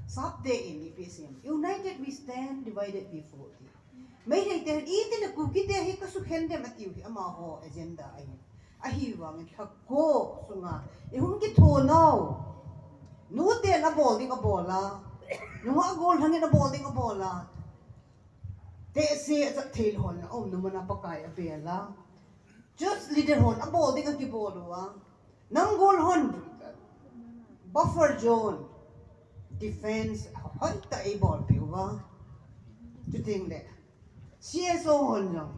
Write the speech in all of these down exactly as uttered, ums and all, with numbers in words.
Sap te in ipi sem. United we stand, divided we fall. Meitei te hin iti le Kuki te hi kasukhen dem atiu hi amaho agenda ahi. Ahivangin lhakho sunga ihung kitho nau. Nu te na bol ding abol a. Nu a gol hangin abol ding abol a. Te se a chat thei hon a um nu mana Pakai abel a. Church leader hon abol ding akibol uva. Nam gol hon buffer zone, defense, hoi ta ei bol pi uva. Chuting le C S O hon jong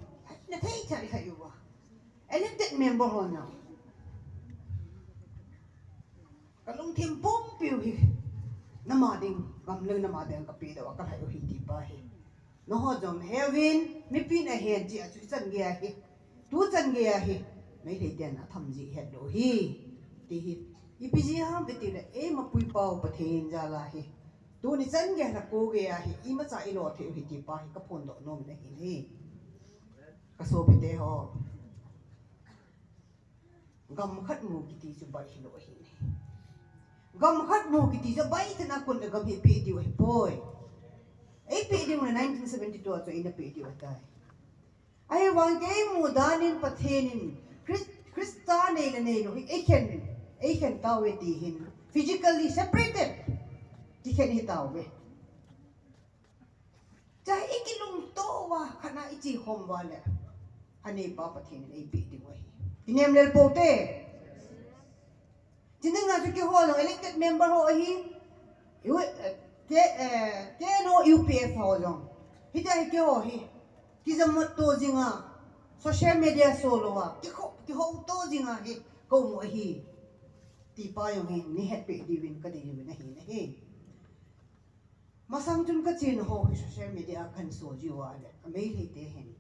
na thei thei thei uva. Elected member hon jong ka lungthim pumpi u hi. Nama ding, gam le nama ding ka pe do ka hai u hi ti pa hi. Nangho jong heuvin, mipi na hen chi a chu chan gei ahi. Tu chan gei ahi. Meitei ten atham ji het lou hi. Ti hi. Ipi ji ham iti le, eima puipau Pathen jal ahi. Tuni chan gei na ko gei ahi. Imacha ilo thei u hi ti pa hi ka phondoh nom na hi hi. Ka sopi te ho. Gam khat mu kiti chu bai hilou ahi ne. Gam khat mu kiti chu bai thana kun le gam hi pe diu ahi poi. Ei pe diu na nineteen seventy-two a chu eina pe diu ahi tai. Ahivang kei mu danin Pathen in Chris-, Christa nei le neilou hi ei khen, ei khen tauve ti hin physically separated kikhen hi tauve. Cha i kilungto uva, khat na i chi khom uva le. Anei pa Pathen in ei pe diu ahi. Kinem lel pou te. Chini nga chu keiho jong elected member ho ahi. U-, eh, K-, eh, K N O U P F ho jong. Hiti ahi keiho hi. Kijam mat to jing a. Social media so lou a. Kihou, kihou to jing a hi. Kou mu ahi. Ti pa jong hi. Nei het pe diuvin ka dei diuvin ahi, ahi. Masang chun ka chena ho hi social media a kan so jiu a le, a Meitei te hin.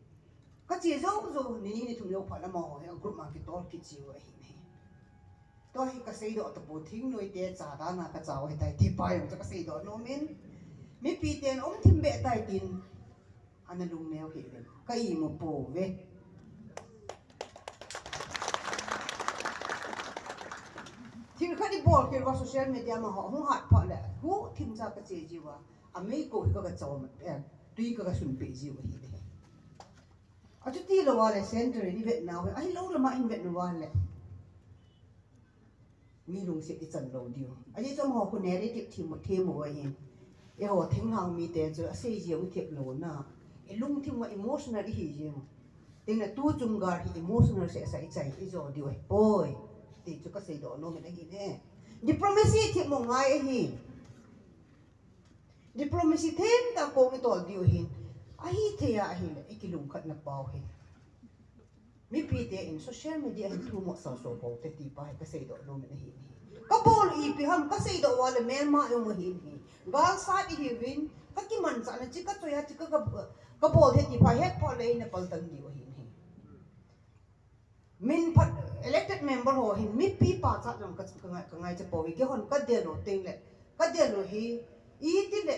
Ka che jou jou, ni ni ni thum jou phat le amaho hi a group ma kitol kit jiu ahi ne. Tua hi ka seidoh tapou, thingnoi te cha dan a ka cha u ahi tai ti pa jong chu ka seidoh nom in. Mipi ten um thim be tai tin. Ana lungneo hih uvin. Ka imu pouve. Thil khat i bol khel uva social media ma ho hung hat phat le. Hu thim cha ka che jiu a. A mei ko hi ka ka chom, eh, tui ka ka sun pe jiu ahi le. A chuti lou a le center in i vet nau hi. Ahilou lama in vet nau a le. Mi lungset i chan lou diu. Ajeh chu amaho khu narrative them u, them u ahin. Eiho thinglhang mite chu asei jeng u thep lou na. I lungthim uva emotional i hi jeng u. Tin le tu chunggal hi emotional seh sa i chai i jo diu ahi poi. Ti chu ka seidoh nom in ahi ne. Diplomacy them u ngai ahi. Diplomacy them ta kong i tol diu ahin. Ahithei a ahile i kilungkhat na pau hin. Mipi te in social media hin thu mo sao sao pou te ti pa hi ka seidoh nom in ahi. Ka bol ipi ham ka seidoh uva le melma i um ahi. Gal sat i hiuvin ka kimanchah na chi ka choi a chi ka, ka, ka bol the ti pa het phat le in a paltan diu ahi. Min phat elected member ho hin mipi pachat jong ka, ka ngai, ka ngaicha pouve, keihon ka del u teng le, ka del u hi, iti le,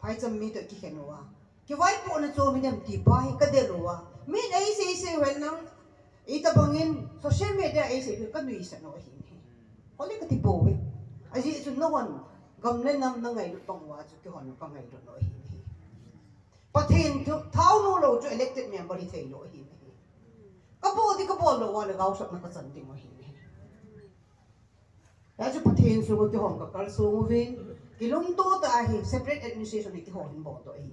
phaicham mi toh kikhen uva. Kivaipohna chom hi dem ti pa hi ka del uva. Min eisei sei u hen lang, itobang in social media eisei u ka nuisat u ahi. Hole ka ti pouve. Ajeh chu nahon gam le nam na ngailut bang uva chu keihon ka ngailut u ahi. Pathen thu, thao nom lou chu elected member hi thei lou ahi. Ka bol ding ka bol lou uva le gaosapna ka chan ding u ahi. Hijeh chun Pathen sunga kihong ka kalsong uvin, kilungto tah a hi separate administration hi kihong in bol to ahi.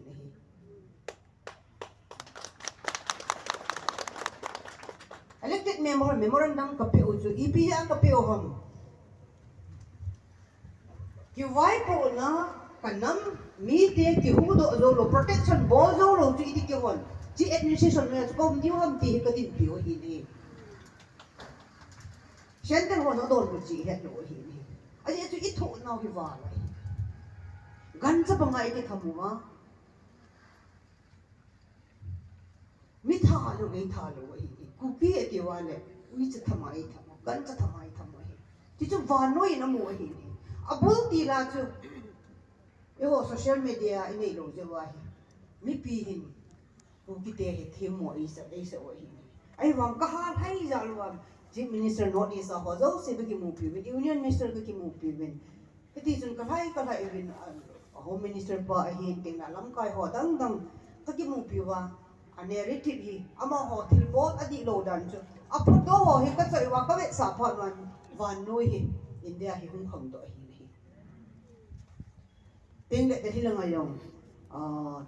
Elected member memorandum ka pe u chu ipi a ka pe u ham. Kivaipohna, ka nam mite kihuhdoh jou lou, protection bol jou lou chu iti kihon. Chi administration noiya chu ka um diu ham ti hi ka dinpi u ahi ne. Centre hon adonbut ji het lou ahi ne. Ajeh chu i thoh nau hi val ahi. Gancha banga i kitham uva. Mi tha lou, ei tha lou ahi. Kuki ati uva le, uicha thama ei tham u, gancha thama ei tham u ahi. Ti chu vannoi in amu ahi. Abul ti la chu, eiho social media i nei lou jeh uva hi. Mipi hin, Kuki te hi themmo ei sa, ei sa u ahi. Ahivang ka hal hai jal uva, Chief Minister North East a ho jouse ka kimupi uvin, Union Minister ka kimupi uvin. Hiti chun kalhai kalhai uvin, ah, Home Minister pa ahin, teng le lamkai ho dang dang kakimupi uva, a narrative hi amaho thilbol adihlou dan chu aphoto ho hi kachoi uva kavetsah phat uva, vannoi hi India hi hung khangdoh ahi nahi. Teng le Delhi langa jong, ah,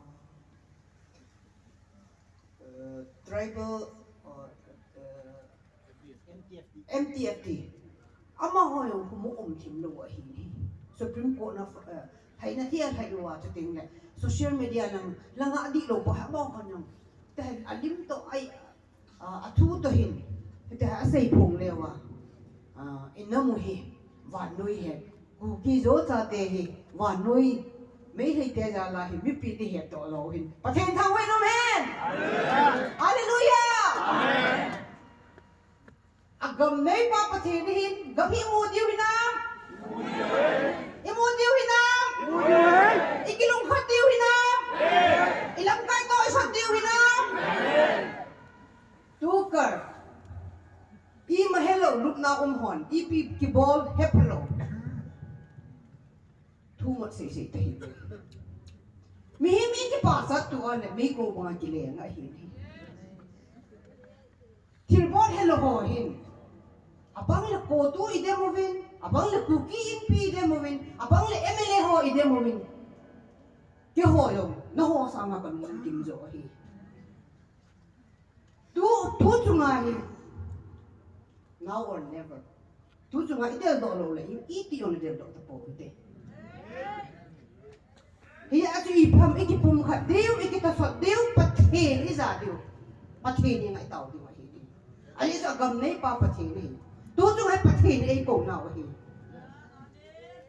uh, tribal, uh, uh, M T F T. Amaho jong khu mu um thim lou ahi nahi. Supreme Court na, uh, lhaina thei a lhai uva, chuteng le social media lang langa adihlou pa amaho jong, te alim toh ai, uh, athu toh hin, te asei phong leuva, uh, ina mu hi vannoi hi, Kuki Zo chate hi vannoi, Meitei te jal a hi mipi ni hi toh lou hin. Pathen thangvah in um hen. Hallelujah. Agam neipa Pathen ahin, gam hi imu diu hinam? Imu diu hinam? Ikilungkhat diu hinam? Ilamkai toh isat diu hinam? Tukar. Ima helou lupna um hon, ipi kibol hephalou. Thu mat sei sei te hi. Mihem ikipasat tua le meikou banga kileng ahi. Thilbol helou ho hin, abang le CoTU idem uvin, abang le Kuki Inpi idem uvin, abang le M L A ho idem uvin. Keiho jong nangho sanga kalung kim jo ahi. Tu, tu chunga hi, now or never. Tu chunga ideldoh lou le, i, iti jong ideldoh tapou hite. Hia chu ipi ham, ikipumkhat diu, ikitahsot diu, Pathen ija diu. Pathen henga itao diu ahi. Ajeh chu agam neipa Pathen ahi. Tu chunga hi Pathen eikou nau ahi.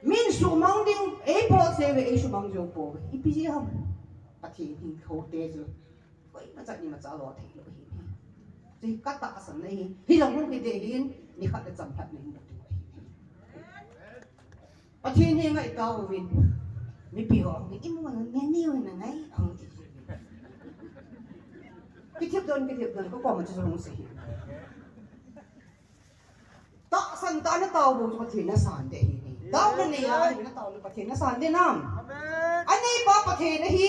Min sumang ding, eibolseh uve, eisumang jou pouve. Ipi jeh ham? Pathen hinkho te chu. Koimacha imacha lo thei lou ahi. Chu katahsan ahi. Hilang hung hite hin, nikhat le chamlhat nei mu diu ahi. Pathen henga itao uvin. Mipi ho, ni imu na, ni ni na ngai, ahung ti. Kithip don, kithip don, ko koma chu hung sei hi. Tahsan tah a natao bou chu Pathen nasan ding ahi. Taona neiya natao le Pathen nasan ding nam. Aneipa Pathen ahi,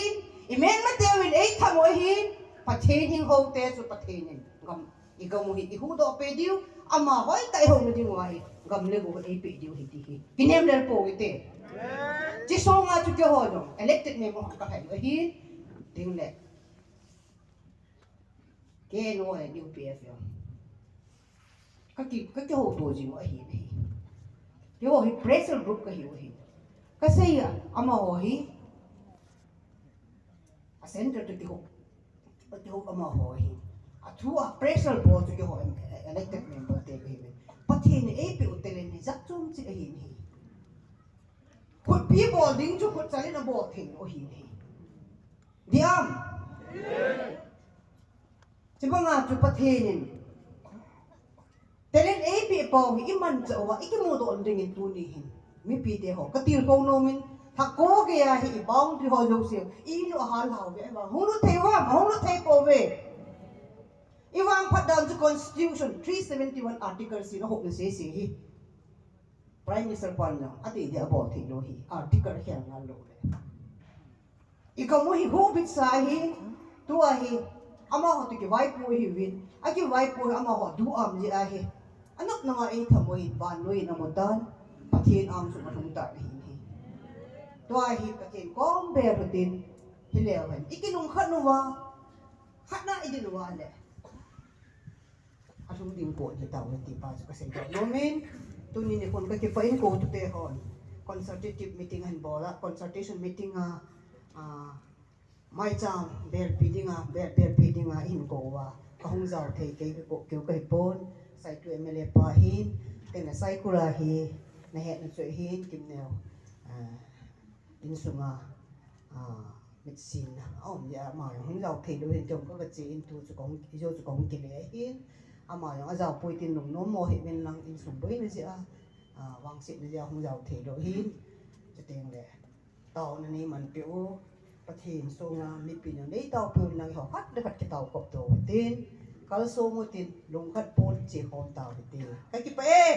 imelmateu in eitham u ahi, Pathen hinkho te chu Pathen in gam, igam u hi ihuhdoh peh diu, ama hoitah a ihouna diu ahi, gam le go eipeh diu ahi ti hi kinem lel pou hite. Chi sunga chu keiho jong elected member ho kalhai u ahi, ding le. K N O and U P F jong. Kaki, kakihouto jing u ahi nahi. Keiho hi pressure group kahiu ahi. Kasei a, amaho hi. A center toh kihou. Kihou amaho hi. Athu a pressure bol chu keiho em, elected member te kahiu. Pathen in eipeh u talent hi jat chom cheh ahi nahi. Khutpi bol ding chu khutchal in abol thei u ahi nahi. Diam. Chubanga chu Pathen in talent eipeh pou hi imanchah uva, ikimudoh dingin tuni hin. Mipite ho, katilkhou nomin, thakho geiya hi i boundary ho jouse, ilu ahal hao ve, ahivang hung lut thei uvam, hung lut thei pouve. Ivangphat dan chu Constitution three seventy-one article sin ahopna sese hi. Prime Minister pan jong, ati dia abol thei lou hi, article khel ngal lou le. Igam u hi hubit sa hi, tua hi, amaho toh kivaipo hiuvin, akivaipo hi amaho duham jeh ahi. Anop nanga eitham u hi, vannoi in amu tan, Pathen angsunga alhung tan ahi hi. Tua hi, Pathen kom bel u tin, hileu hen. Ikinungkhat uva, khatna idin uva le. Alhung ding kon hitauve ti pa chu kasei doh nomin, tuni nikhon kakipah in CoTU te hon consultative meeting ahin bol a, consultation meeting a, a, maicham belpi dinga, bel, belpi dinga ihin kou uva, kahung jao thei kei, kei kahipon, Saitu M L A pa hin, tengle Saikul a hi, nahetna chu ahin, Kimneo, a, insunga, a, mitsinna aum jeh a, ama jong hung jao thei lou hin, kei jong kagache in tu chu kahung, ijou chu kahung kile ahin, ama jong ajaopoi tin lungnom mo hih uvin lang, insung boina jeh a, a, vangsetna jeh a hung jao thei lou hin, chutengle taona neimanpeh u, Pathen sunga mipin neitaopeh u lang, eiho khat le khat kitaokop tou hitin, kalsong utin, lungkhat pon chekhom tau hite. Kakipah e.